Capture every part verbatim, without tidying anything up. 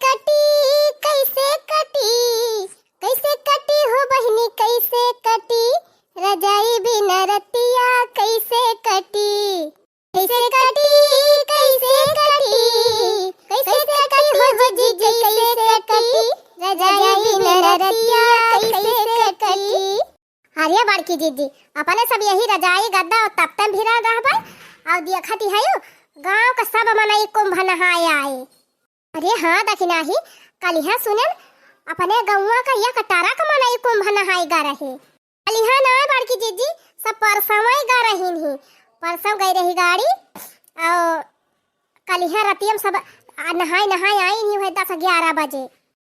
कटी, कैसे कटी, कैसे कटी हो बहिनी, कैसे कटी, रजाई बिना रतिया कैसे कटी, कैसे कटी, कैसे कटी, कैसे कटी हो जीजी, कैसे कटी, रजाई बिना रतिया कैसे कटी। अरे बड़की जीजी, अपने सब यही रजाई गद्दा और तपतन भिरा रहबै, और देखत ही हयो, गाँव का सब मनई कुंभ नहाए आए। अरे हाँ, दखिनाही, कलिहा सुनेन, अपने गौवा का एक टरक मनई कुंभ नहाए गा रहे। कलिहा ना बड़की जीजी, सब परसवई गा रहीन ही, परसव गई रही गाड़ी, और कलिहा रतियम सब आ, नहाए नहाए आइन ही, वह दस ग्यारह बजे।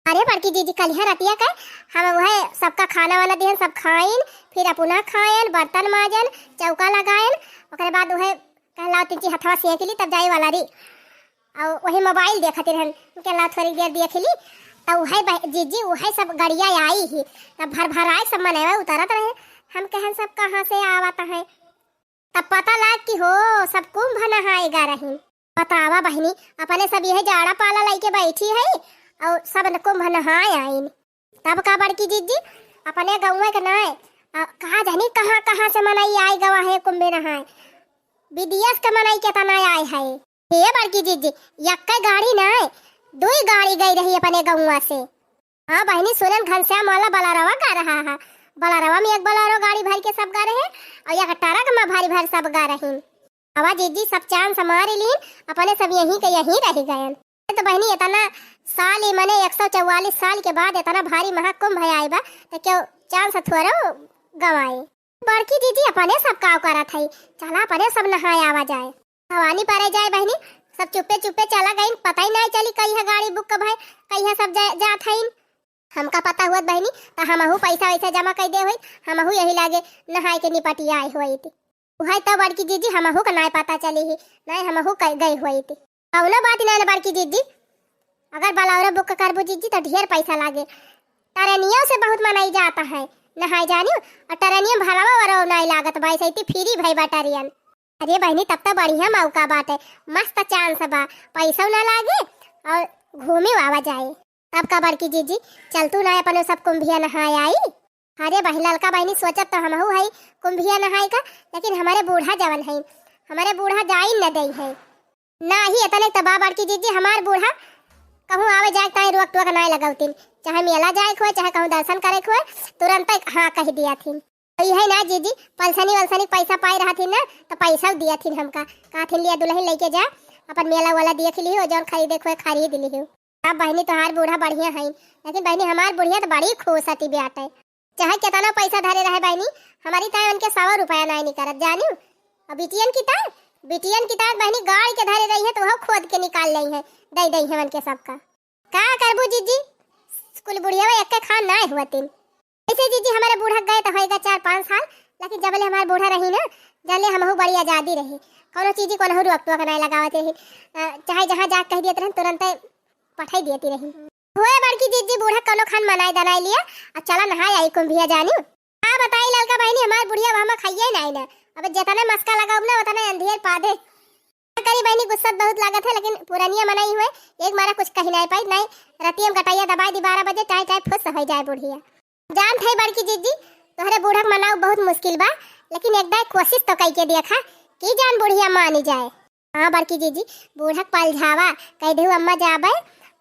अरे बड़की जीजी, कलिहा रतिया के हम वह सबका खाना वाना दिहन, सब खाइन, फिर अपना खायन, बर्तन माजन, चौका लगायन, ओकरे बाद वह कहलाओ तिनची हथवा सेंक ली, तब जाए वाला रही। और वही मोबाइल देखत रहन, कहलाओ थोड़ी देर देख ली, तब वह बह-, जीजी वह सब गड़िया आई ही, तब भर भर आए सब मनवा उतरत रहे। हम कहन सब कहाँ से आवत है, तब पता लाग कि हो, सब कुंभ नहाए गा रहीन। बतावा बहिनी, अपने सब यह जाड़ा पाला लइके बैठी है और सब न कुंभ नहाए आइन। तब का बड़की जीजी, अपने गौवा के नाय, आ, कहाँ जानी कहाँ कहाँ से मनई आए गवा है कुंभ नहाए। विदेश के मनई केतना आए है। हे बड़की जीजी, यक्के गाड़ी नाय, दुई गाड़ी गई रही अपने गौवा से। हाँ बहिनी, सुनन घनश्याम वाला बलारवा गा रहा है। बलारवा में एक बलारो गाड़ी भर के सब गा रहे और एक टरक में भारी भर सब गा रहीन। अवा जीजी सब चांस मार लीन, अपने सब यहीं के यहीं रह गयन। तो बहिनी, इतना साल ही, मने एक सौ चौवालीस साल के बाद इतना भारी महाकुंभ आए बा, तो क्यों चांस थोड़ो गवाए? बड़की जीजी अपने सब काव करत है, चला अपने सब नहाए आवा जाए। भवानी परे जाए बहिनी, सब चुप्पे चुप्पे चला गइन, पता ही नहीं चली कहिया गाड़ी बुक भय, कहिया सब जा, जात हइन। हमका पता हुअत बहिनी, त हमहू पैसा वैसा जमा कर दे होइत, हमहू यही लागे नहाए के निपटिया आए होइत। उहै त बड़की जीजी, हमहू का नाय पता चली ही, नाय हमहू क-, गई होइत। कौनो बात नाय न बड़की जीजी, अगर बलौरो बुक करबू जीजी त ढेर पैसा लागे। टरेनियो से बहुत मनई जाता है नहाए जानियो, और टरेनियो में भरवा वरो नाय लागत बा, ऐसे ही फ्री भई बा टरेन। अरे बहिनी, तब त बढ़िया मौका बाटे, मस्त चांस बा, पैसो ना लागे और घूमे आवा जाए। तब का बड़की जीजी, चल तू ना अपनो सब कुंभिया नहाए आई। अरे बहिन, ललका बहिनी सोचत तो हमहू हई कुंभिया नहाए का, लेकिन हमारे बूढ़ा जवन हई, हमारे बूढ़ा जाइन न देई है। ना ही इतने त बा बड़की जीजी, हमार बूढ़ा कहूँ आवे जाए ताई रोक टोक नाय लगौतीन, चाहे मेला जाए के होए, चाहे कहूँ दर्शन करे के होए, तुरंत हाँ कह दिया थीन। तो यही ना जीजी, पलसनी वलसनी पैसा पाई रहा थी ना, तो पैसा दिया थी हमका, कहा थी लिया दुल्हन लेके जा, अपन मेला वाला देख लिहो, जौन खरीदे के होए खरीद लिहो। अब बहिनी तोहार बूढ़ा बढ़िया है, लेकिन बहिनी हमार बुढ़िया तो बड़ी खुश हती बेटे, चाहे कितना पैसा धरे रहे बहिनी, हमारी ताई उनके सौ रुपया नाय निकरत जानियो। अब बिटियन की ताई, बिटियन की ताई बहिनी गाड़ के धरे रही है तो वह खोद के निकाल लेई है, दे दे है उनके सबका। का करबू जीजी, कुल बुढ़िया एक खान नाय हुआ तीन। ऐसे जीजी हमारे बूढ़ा गए तो होएगा चार पाँच साल, लेकिन जबले हमारे बूढ़ा रही ना, जबले हमहू बड़ी आजादी रही, कौनो चीज को नहू रोक टोक नाय लगावत रही। अ, चाहे जहाँ जा कह दिए रहन तुरंत पठाई दिए रही। हुए बड़की जीजी बूढ़ा कौनो खान मनाई दनाई लिया, अब चला नहाए आई कुंभिया जानी। का बताई ललका बहिनी, हमार बुढ़िया अब हम खाइए नाय ना, अब जितने मस्का लगाउब ना उतने अंधियर पादे। करी बहिनी, गुस्सा बहुत लागत है, लेकिन पुरनिया मनई हुए, एक मारा कुछ कही नाय पाई, नाय रतिया में गटैया दबाई दी बारह बजे, चाहे चाहे फुस हो जाए बुढ़िया। जानत है बड़की जीजी, तोहरे बूढ़क मनाऊ बहुत मुश्किल बा, लेकिन एक दाई कोशिश तो कई के देखा कि जान बुढ़िया मानी जाए। हाँ बड़की जीजी, बूढ़क पलझावा, कह देहु अम्मा जाबे,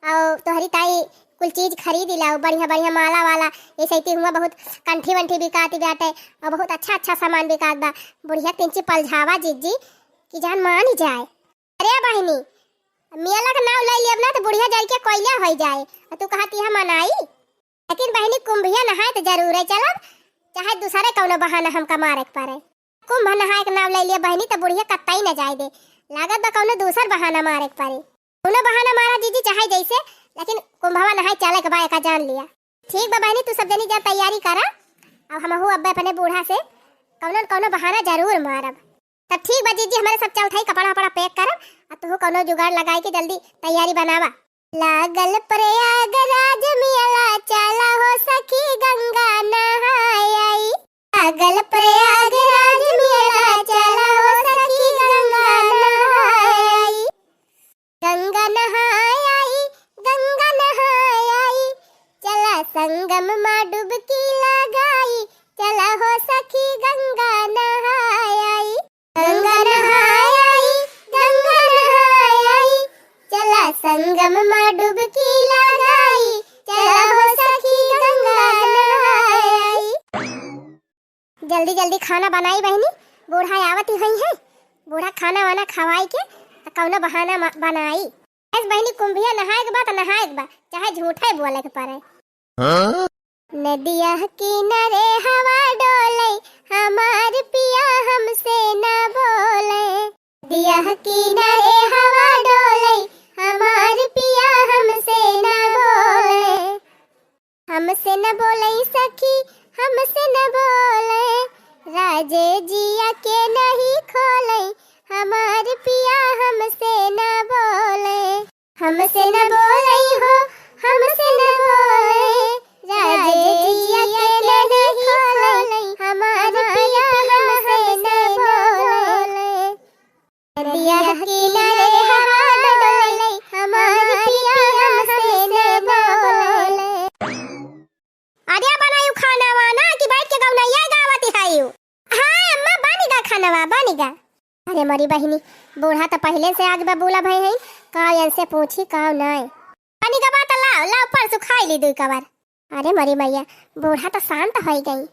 और तोहरी ताई कुल चीज खरीद लाओ, बढ़िया बढ़िया माला वाला, ये सैती हुआ बहुत कंठी वंठी बिकाती बाटे, और बहुत अच्छा अच्छा सामान बिकात बा। बुढ़िया तिनची पलझावा जीजी, कि जान मानी जाए। अरे बहिनी, मेला का नाव ले लियब ना तो बुढ़िया जर के कोयला हो जाए, और तू कहत यह मनाई। लेकिन बहिनी कुंभिया नहाए तो जरूर है चलब, चाहे दूसरे कौनो बहाना हमका मारे के पड़े। कुंभ नहाए के नाव ले लिया बहिनी तो बुढ़िया कत्ता ही न जाए दे, लागत बा कौनो दूसर बहाना मारे के पड़े। कौनो बहाना मारा जीजी चाहे जैसे, लेकिन कुंभवा नहाए चले के बा, एका जान लिया। ठीक बा बहिनी, तू सब जनी जा तैयारी करा, अब हमहू अब्बे अपने बूढ़ा से कौनो न कौनो बहाना जरूर मारब। तब ठीक बा जीजी, हमारे सब चलत हई, कपड़ा वपड़ा पैक करब, आ तू कौनो जुगाड़ लगाई के जल्दी तैयारी बनावा। लागल प्रयागराज मेला, चला हो सखी गंगा नहाए आई। लागल प्रयागराज मेला, चला हो सखी गंगा नहाए आई। गंगा नहाए आई, गंगा संगम मा डुबकी लगाई, चला हो सखी गंगा नहाई। गंगा नहाई, गंगा नहाई, चला संगम मा डुबकी लगाई, चला हो सखी गंगा नहाई। जल्दी जल्दी खाना बनाई बहिनी, बूढ़ा आवत ही होइहैं, बूढ़ा खाना वाना खवाई के कौनो बहाना म-, बनाई। बस बहिनी, कुंभिया नहाए के बा त नहाए के बा, चाहे झूठे बोले के पड़े। हाँ? नदिया किनारे हवा डोले, हमार पिया हमसे न बोले। नदिया किनारे हवा डोले, हमार पिया हमसे न बोले। हमसे न बोले सखी, हमसे न बोले, राजे जिया के नहीं खोले, हमार पिया हमसे न बोले। हमसे न बोले हो, हमसे न बोले, राजे जिया के नहीं खोले, हमार पिया हमसे न बोले। नदिया किनारे हवा डोले, हमार पिया हमसे न बोले। अरे बनायू खाना वाना कि बैठ के गौनैया गावत हयू? हाँ अम्मा, बनिगा खानवा, बनिगा। अरे मोरी बहिनी, बूढ़ा त पहिले से आगे बा, बूला भई है, का इनसे पूछी का नाय। बनिगा बा त लाओ, लाओ परसू खाई ली दुई कवर। अरे मोरी मैया, बूढ़ा त शांत होई गई।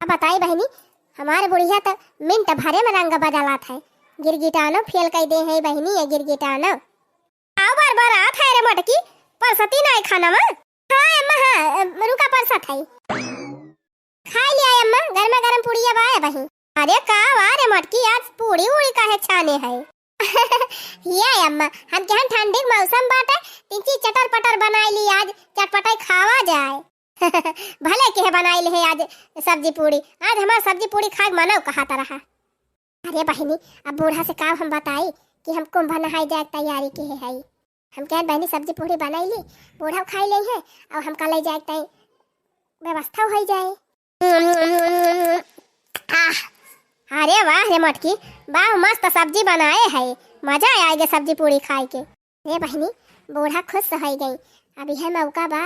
अब बताई बहिनी, हमार बुढ़िया त मिनट भरे में रंग बदलात है। गिरगिटानो फेल कई दे है बहिनी, ये गिरगिटानो। आओ बार बार आत है रे मोटकी, परसती नाय खानवा। हाँ अम्मा, हाँ, अम, रुका परसत है। खाई लिया अम्मा, गरमा गरम पुड़िया बा है बहिन। अरे का वा रे मोटकी, आज पूड़ी उड़ी काहे छाने है? ये अम्मा, हम केहन ठंडी के मौसम बाटे, तिनची चटर पटर बनाई ली आज, चटपटाई खावा जाए। भले केहे बनाई ले आज सब्जी पूड़ी, आज हमार सब्जी पूड़ी खाए के मनौ कहत रहा। अरे बहिनी, अब बूढ़ा से का हम बताई कि हम कुंभ नहाए जाए के तैयारी किहे हई। हम कहेन बहिनी सब्जी पूड़ी बनाई ली, बूढ़ा खाई ले है और हमका ले जाए के तई व्यवस्था हो जाए। आह, अरे वाह रे मोटकी, वाह मस्त सब्जी बनाए है, मजा आ आएगा सब्जी पूड़ी खाए के। रे बहिनी, बूढ़ा खुश हो गई, अब यह मौका बा,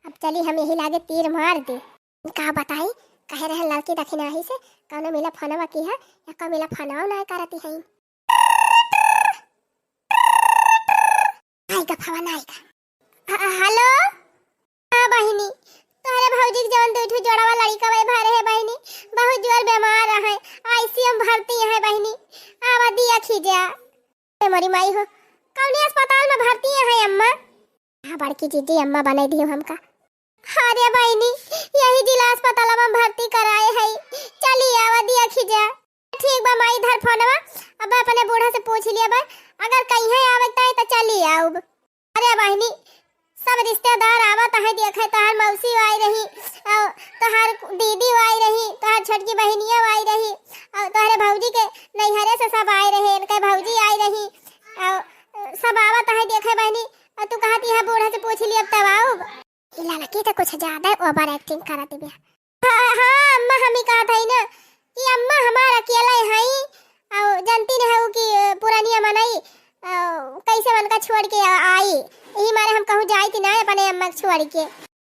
अब चली हम यही लागे तीर मार दे। का बताई, कहे रहे लड़की दखिनाही से, कौनो मिला फोनवा की है, या कौनो मिला फोनवा ना करती है। आई का फोन आई का। अ, अ, हेलो। हाँ बहिनी, तोहरे भौजी के जवन दू ठो जोड़वा लड़िका वही भरे है बहिनी, बहुत जोर बीमार है, आईसीयू में भर्ती है बहिनी, आवा दिया खींचा। ए मोरी माई हो, कौने अस्पताल में भर्ती है अम्मा? हाँ बड़की जीजी, अम्मा बनाई दियो हमका। अरे बहिनी, यही जिला अस्पताल में भर्ती कराए है, चली आवा दिया खींचा। ठीक बा माई, धर फोनवा, अब अपने बूढ़ा से पूछ लिया बा, अगर कहीं आवे ताई तो चली आउब। अरे बहिनी, सब रिश्तेदार आवत है देखे, तोहार मौसी आई रही, और तोहार दीदी आई रही, तोहार छोटकी बहिनिया आई रही, और तोहरे भौजी के नैहरे से सब आए रहे, इनके भौजी आई रही, और सब आवत है देखे बहिनी, और तू कहती है बूढ़ा से पूछ लिया तब आउब। ई लड़की तो कुछ ज्यादा ओवर एक्टिंग करत बिया। हाँ, हाँ, अम्मा, हम ही कहत हई ना कि अम्मा हमार अकेले हई, और जानती न हऊ कि, अ, पुरानिया मनई, अ, कैसे उनका छोड़ के आ-, आई। यही मारे हम कहूँ जाइत ना अपने अम्मा के छोड़ के।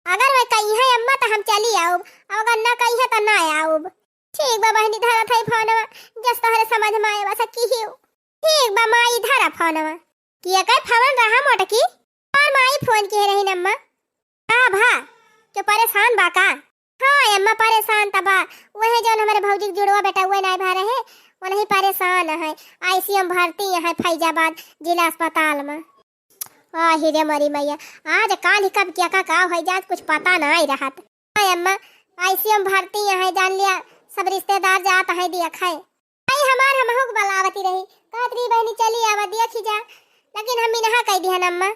अगर वह कही है अम्मा तो हम चली आउब, और अगर ना कही है तो ना आउब। ठीक बा बहिनी, धरत हई फोनवा, जस तोहरे समझ में आए बस की ही। ठीक बा माई, धरा फोनवा। कि एकर फोन रहा मोटकी? और माई फोन किहे रही अम्मा। का भा? क्यों परेशान बा का? हाँ अम्मा, परेशान त बा। वही जौन हमारे भौजी के जुड़वा बेटा हुए नाय भा रहे, वही परेशान है। आईसीयू में भर्ती है फैजाबाद जिला अस्पताल में। आही रे मरी मैया, आज काल ही कब क्या का, का हो जात कुछ पता नाय रहत। हाँ अम्मा, आईसीयू में भर्ती है, जान लिया सब रिश्तेदार जात है देखे। आई हमार हमहू के बलावती रही, कहत रही बहिनी चली आवा देखी जा, लेकिन हम इनहा कह दिहन अम्मा।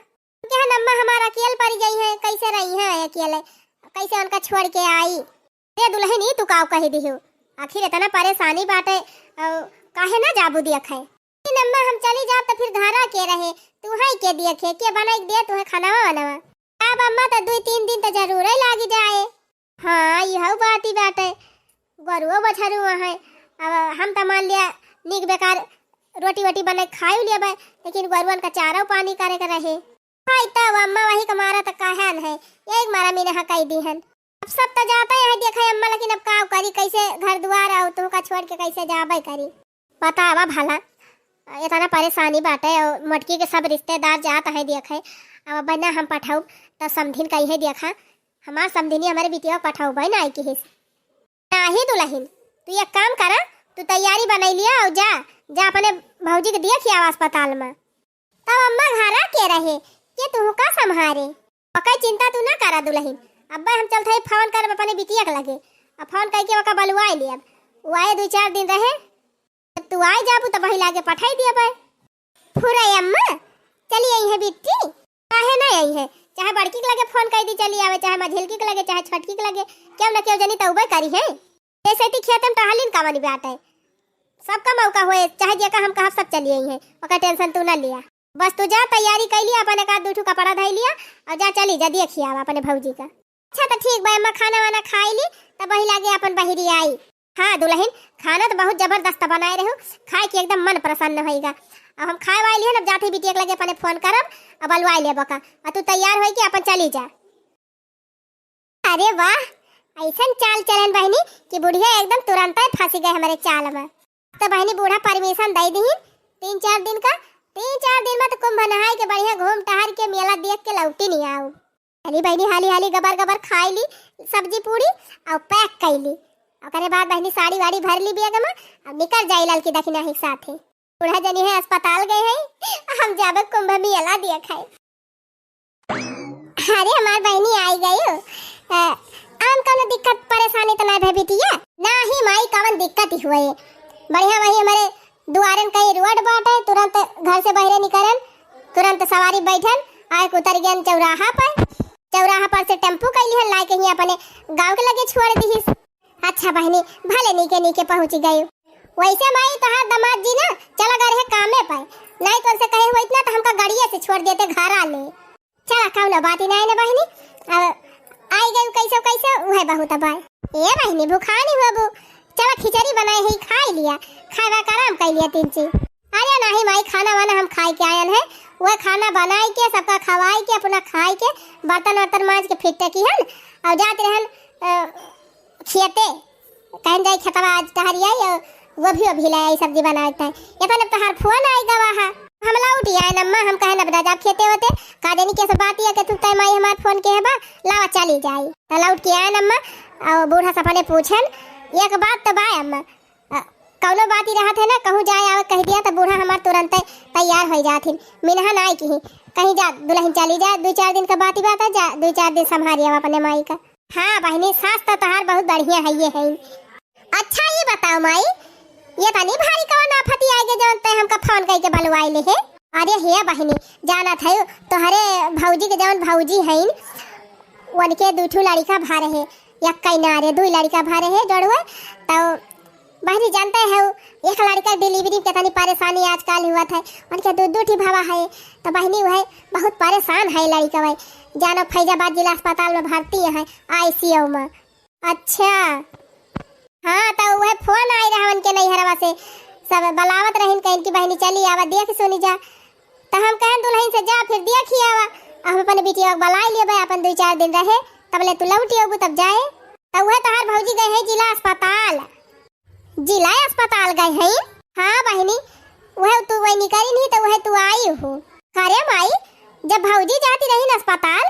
कहन अम्मा हमार अकेल पड़ी गई है, कैसे रही है अकेले, कैसे उनका छोड़ के आई। रे दुल्हन, ई तू काव कही दिहू? आखिर इतना परेशानी बाटे, अउ काहे ना जाबू देखे? लेकिन अम्मा हम चली जाब त फिर घरा के रहे, तू है के देखे, के बनाई के दे तुहे खानावा वानावा? अब अम्मा त दुई तीन दिन त जरूर लागी जाए। हाँ, यहू बात ही बाटे, गोरुओ बछरू है, अब हम त मान लिया नीक बेकार रोटी वोटी बने खाई लेबे, लेकिन गोरुअन का चारा पानी करे के रहे। हाय तब अम्मा वही के मारा त कहन है, यही के मारा मीना हकाई दीहन। अब सब तो जाते हैं, देखे अम्मा, लेकिन अब का करी, कैसे घर दुआर और तुहका छोड़ के कैसे जाबे करी? बतावा भला, इतना परेशानी बाटे और मोटकी के सब रिश्तेदार जात हैं देखे। अब बना हम पठाऊ तो समधिन कही है, देखा हमार समधिनी हमारे बिटिया पठाऊ भाई ना आई किहिस। नाही दुलहिन, तू एक काम करा, तू तैयारी बनाई लिया और जा, जा अपने भौजी के देखी आवा अस्पताल में। तब अम्मा घरा के रहे, के तुहका संभारे? ओकर चिंता तू ना करा दुलहिन। अब्बे हम चलत हई फोन करब अपने बिटिया के लगे। अब फोन करके ओका बलुआई लेब। उ आए दुइ चार दिन रहे, तब तू आए जाबू तब वही लागे पठाई दिया बाय। फुरे अम्मा, चली आई है बिट्टी? काहे ना आई है? चाहे बड़की के लगे फोन कर दी चली आवे, चाहे मझिलकी के लगे, चाहे छोटकी के लगे, केहू ना केहू जनी तउबे करी है। जैसे ती खेते में टहलिन कवनी बाटे, सबका मौका होए, चाहे जेका हम कहब सब चली आई है, ओकर टेंशन तू ना लिया। बस तू जा तैयारी कर लिया, अपन एक आध दू ठू कपड़ा धई लिया और जा चली जा देखी आवा अपने भौजी का। अच्छा तो ठीक बा अम्मा, खाना वाना खाई ली तब वही लागे अपन बहिरी आई। हाँ दुलहिन, खाना तो बहुत जबरदस्त बनाए रहू, खाए के एकदम मन प्रसन्न होइगा। अब हम खाए वाली है ना, जाते बिटिया के लगे अपने फोन करब, अब अलवाई लेबो का, और तू तैयार होई के अपन चली जा। अरे वाह, ऐसन चाल चलन बहिनी कि बुढ़िया एकदम तुरंत फंसी गए हमारे चाल में। तो बहिनी बूढ़ा परमिशन दे दीहिन तीन चार दिन का, तीन चार दिन में तो कुंभ नहाए के बढ़िया घूम टहर के मेला देख के लौटी नहीं आऊ। चली बहिनी हाली हाली गबर गबर खाई ली सब्जी पूड़ी और पैक कर ली। ओकरे बाद बहिनी साड़ी वाड़ी भर ली बैग में, अब निकल जाई ललकी दखिना ही साथे। बूढ़ा जनी है अस्पताल गए हैं, हम जाबे कुंभ मेला देखे। अरे हमार बहिनी आई गई हो। अ, आन कौनो दिक्कत परेशानी तो ना भे बिटिया? नाही माई, कवन दिक्कत ही हुए, बढ़िया वही हमारे दुआरन कई रोड बाटे, तुरंत घर से बहरे निकलन, तुरंत सवारी बैठन, आए के उतर गयन चौराहा पर। चौराहा पर से टेम्पू कैली हन, लाए के ही अपने गाँव के लगे छोड़ दीहिस। अच्छा बहिनी, भले नीके नीके पहुँच गई। वैसे माई तोहार दामाद जी ना चला गए रहे कामे पर, नहीं तो उनसे कहे हुए इतना तो हमका गड़िए से छोड़ देते घर आ ले। चला कौनो बात ही नहीं ना बहिनी, अब आई गई कैसे कैसे वह बहुत अब आए। ए बहिनी भुखानी हुआ बू, चला खिचड़ी बनाए है खाई लिया, खाए वाए के आराम कर लिया तीन चीज। अरे नाही माई, खाना वाना हम खाए के आयन है, वह खाना बनाए के सबका खवाए के अपना खाए के बर्तन वर्तन मांज के फिट की हन और जात रहन अ, खेते, कहन जाई खेतवा आज टहरी आई और वो भी अभी ले आई सब्जी बनाए के। इतने तहार फोन आई गवा है, हम लौट आए अम्मा, हम कहन अब राजा खेते होते का देनी के सब बात ये के तू तय माई हमार फोन के है बा, लावा चली जाई। तो लौट के आए अम्मा और बूढ़ा सपने पूछन, एक बात तो बा अम्मा, अ, कौनो बात ही रहत है ना, कहूँ जाए आवे कह दिया तो बूढ़ा हमार तुरंत तैयार हो जात हिन। मिनहा ना आई कहीं, कहीं जा दुलहिन चली जा, दो चार दिन का बात ही बात है, जा दो चार दिन संभारी अब अपने माई का। हाँ बहिनी, सास तो तोहार बहुत बढ़िया है ये है। अच्छा ये बताओ माई, ये तनी भारी कौन आफत आई गे जौन तै हमका फोन करके बलवाई ले है? अरे हे बहिनी, जानत है तोहरे भौजी के जौन भौजी है, उनके दू ठू लड़का भरे है, एक कई ना रे, दू लड़का भरे है जोड़ुआ। तो बहिनी जानते हो, एक लड़का डिलीवरी में कितनी परेशानी आजकल हुआ था, उनके दू दू ठी भवा है। तो बहिनी वह बहुत परेशान है लड़का वह, जानो फैजाबाद जिला अस्पताल में भर्ती है आईसीयू में। अच्छा, हाँ तो वह फोन आई रहा उनके नैहरवा से, सब बलावत रहिन, कहिन कि बहिनी चली आवा देख सुनी जा। तो हम कहन दुलहिन से जा फिर देखी आवा, हम अपन बिटिया के बलाई लेबे, अपन दो चार दिन रहे, तब ले तू लौटी अबू तब जाए। तो वह तोहार भौजी गए है जिला अस्पताल। जिला अस्पताल गए हैं? हाँ बहिनी, वह तू वही निकली नहीं तो वह तू आई हो। अरे माई, जब भौजी जाती रही न अस्पताल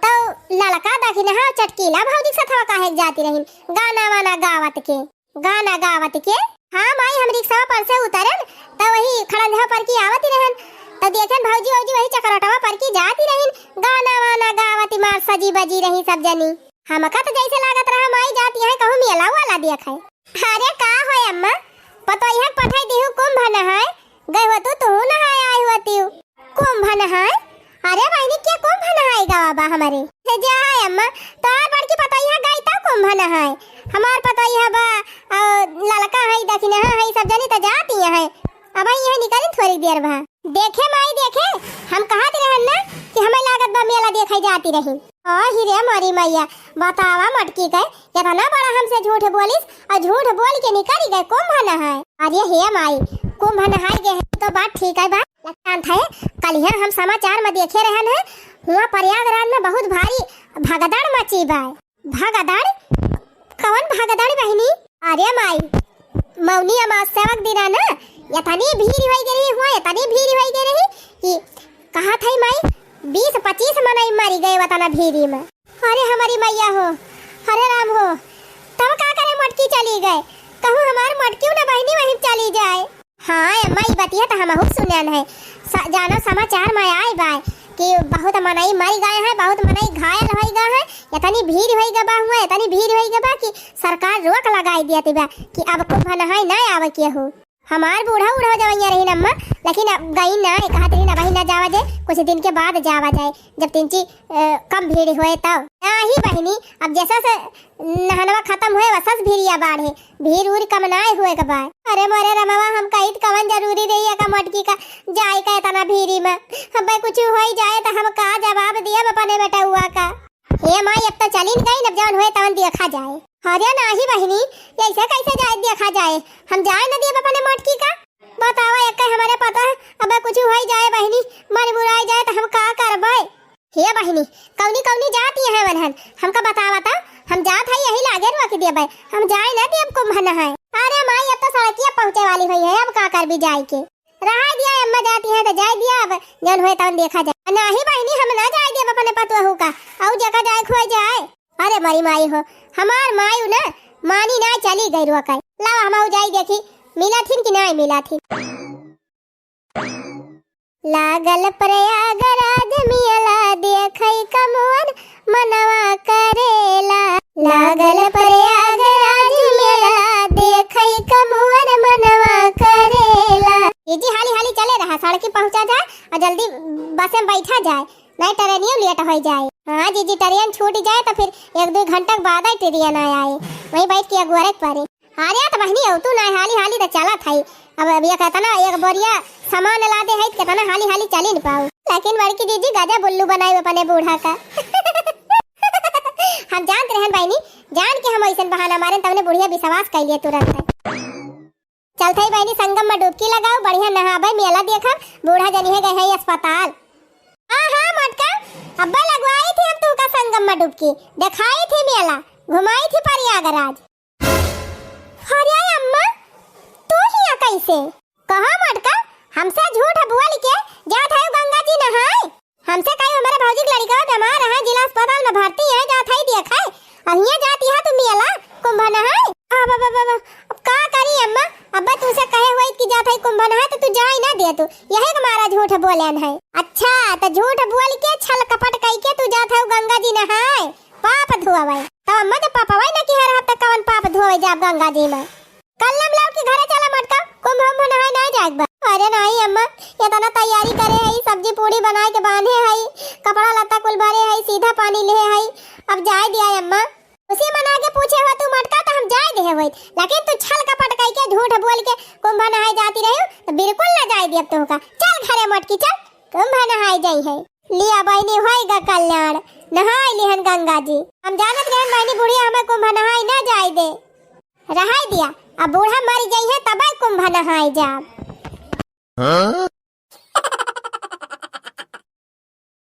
तो लड़का दखिनहा चटकीला भौजी के सथवा काहे के जाती रही गाना वाना गावत के? गाना गावत के? हाँ माई, हम रिक्शा पर से उतरन तो वही खड़ंजा पर की आवती रहन तो देखन भौजी वौजी वही चकरोटवा पर की जाती रही गाना वाना गावत मार सजी बजी रही सब जनी। हमका तो जैसे लागत रहा माई जाती है कहूँ मेला वाला देखे। अरे का होय अम्मा, पतोहिया के पठाई दिहु कुंभ नहाए, गए होतु तुहू नहाए आई होतिउ। कुंभ नहाए? अरे बहिनी के कुंभ नहाए गवा बा हमरे? हे जा है अम्मा, तोहार बड़की पतोहिया गई तो कुंभ नहाए, हमार पतोहिया बा, अ, ललका है दखिनहा है सब जनी तो जाती है, अब यही निकली थोड़ी देर भा। देखे माई देखे, हम कहत रहन ना कि हमें लागत बा मेला देखे जाती रही। ओ हिरे मोरी मैया, बतावा मटकी के, कितना बड़ा हमसे झूठ बोलिस और झूठ बोल के निकल गए कुंभ नहाए। अरे हे माई, कुंभ नहाए गए हैं तो बात ठीक है बा, लगता है कलिया हम समाचार में देखे रहन है, हुआ प्रयागराज में बहुत भारी भगदड़ मची बा। भगदड़? कवन भगदड़ बहिनी? अरे माई, मौनी अमावस्या के दिना ना, एतनी भीड़ होइ गई रही हुआ, एतनी भीड़ होइ गई रही कि कहा थई माई, बीस पच्चीस मनई मरी गए वतना भीड़ी में। अरे हमरी मैया हो, अरे राम हो, तब का करे मोटकी चली गए, कहूँ हमार मोटकी ना बहिनी वहीं चली जाए। हाँ, अम्मा, ई बतिया त हमहू सुनन है। स-, जानो समाचार में आए बा कि बहुत मनई मर गए हैं, बहुत मनई घायल होइ गए हैं, एतनी भीड़ होइ गए बा हुआ, एतनी भीड़ होइ गए बा कि सरकार रोक लगाई दिया बा कि अब कुंभ नहाए ना आवे केहू। हमार बूढ़ा उढ़ा जवैया रही अम्मा, लेकिन अब गई ना, कहत रही ना, वही ना जावा जाए, कुछ दिन के बाद जावा जाए, जब तिनची, अ, कम भीड़ होए तब। नाही बहिनी, अब जैसा से नहनवा खतम होए, वैसा से भीड़िया बाढ़े, भीड़ उड़ कम नाय होए के बा। अरे मोरे रमवा, हम कहित कवन जरूरी रही एका मोटकी का जाए का एतना भीड़ी में, अब कुछ होइ जाए त हम का जवाब दियब अपने बेटउआ का। हे माई, अब त चलिन गई, अब जवन होए तवन देखा जाए। अरे नाही बहिनी, ऐसे कैसे जाए देखा जाए, हम जाए न दियब अपने मोटकी का। बतावा, एक हमरे पता है, अब कुछ होइ जाए बहिनी, मर मुराई जाए त हम का करबे? हे बहिनी, कौनी कौनी जाती है वनहन, हमका बतावा त, हम जात है यही लागे रोक देबे, हम जाए न देब कुंभ नहाए। अरे माई, अब त सड़किया पहुँचे वाली हुई है, अब का करबी जाए के? रहा दिया, अम्मा जाती है त जाए दिया, अब जौन होए तौन देखा जाए। नाही बहिनी, हम ना जाए देब अपने पतोहू का, अउ जका जाए खोए जाए। अरे मरी माई हो, हमार माई ना मानी ना, चली गई रोक। लावा हम जाई देखी, मिला थिन कि नाय मिला थिन। लागल प्रयागराज मेला, देखई कमवन मनवा करेला। लागल प्रयागराज मेला, देखई कमवन मनवा करेला। जीजी, हाली हाली चले रहा, सड़की पहुँचा जाए और जल्दी बस में बैठा जाए, नहीं ट्रेनियो लेट होइ जाए। हाँ जीजी, ट्रेन छूट जाए त फिर एक दो घंटा के बाद ही ट्रेन आ आए, वहीं बैठ के अगुअरे के परे। अरे त बहिनी, अउ तू ना हाली हाली त चलत है। अब, अब ये केतना एक बोरिया सामान लादे है, केतना हाली हाली चली न पाऊ। लेकिन बड़की जीजी गजब उल्लू बनाई अपने बूढ़ा का। हम जानत रहन बहिनी, जान के हम ऐसन बहाना मारेन, तवने बुढ़िया विश्वास कइले तुरंत। चलत है बहिनी, संगम में डुबकी लगाऊ, बढ़िया नहाबे, मेला देखब, बूढ़ा जनी है गए है अस्पताल। हाँ हाँ मोटका, अब्बे लगवाई थी हम तू का संगम में डुबकी, देखाई थी मेला, घुमाई थी प्रयागराज। अरे अम्मा, तू हियाँ कैसे? कहा मोटका, हमसे झूठ बोल के जात है गंगा जी नहाए? हमसे कहे हमारे भौजी के लड़का बीमार है, जिला अस्पताल में भर्ती है, जात है देखे। अहिया जाती है तू मेला कुंभ नहाए? अब, अब, अब, अब, अब का करी अम्मा, अब तुझसे कहे हुए कि जात है कुंभ नहाए तो तू जाए ना दे तू, यही के मारा झूठ बोलेन है। अच्छा, तो झूठ बोल के छल कपट कई के तू जात है गंगा जी नहाए? पाप धोवे। तब अम्मा जब पापवा ही ना किहा रहब, त कवन पाप धोवे जाब गंगा जी में? कल हम लौट के घरे चला मोटका, कुंभ उंभ नहाए ना जाए बा। अरे नहीं अम्मा, इतना तैयारी करे है, सब्जी पूड़ी बनाए के बांधे है, कपड़ा लत्ता कुल भरे है, सीधा पानी ले है, अब जाए दिया अम्मा। खुशी मना के पूछे हो तू मोटका, तो हम जाए दे होइत, लेकिन तू छल कपट कई के, झूठ बोल के कुंभ नहाए जाती रही, तो बिल्कुल ना जाए दियब तुमका। चल घरे मोटकी, चल, कुंभ नहाए जाई है। लिया बहिनी, होइगा कल्याण, नहाए लिहन गंगा जी। हम जानत रहन बहिनी, बुढ़िया हमें कुंभ नहाए ना जाए दे। रहाई दिया, अब बूढ़ा मर जाई है तबे कुंभ नहाए जाब। हाँ?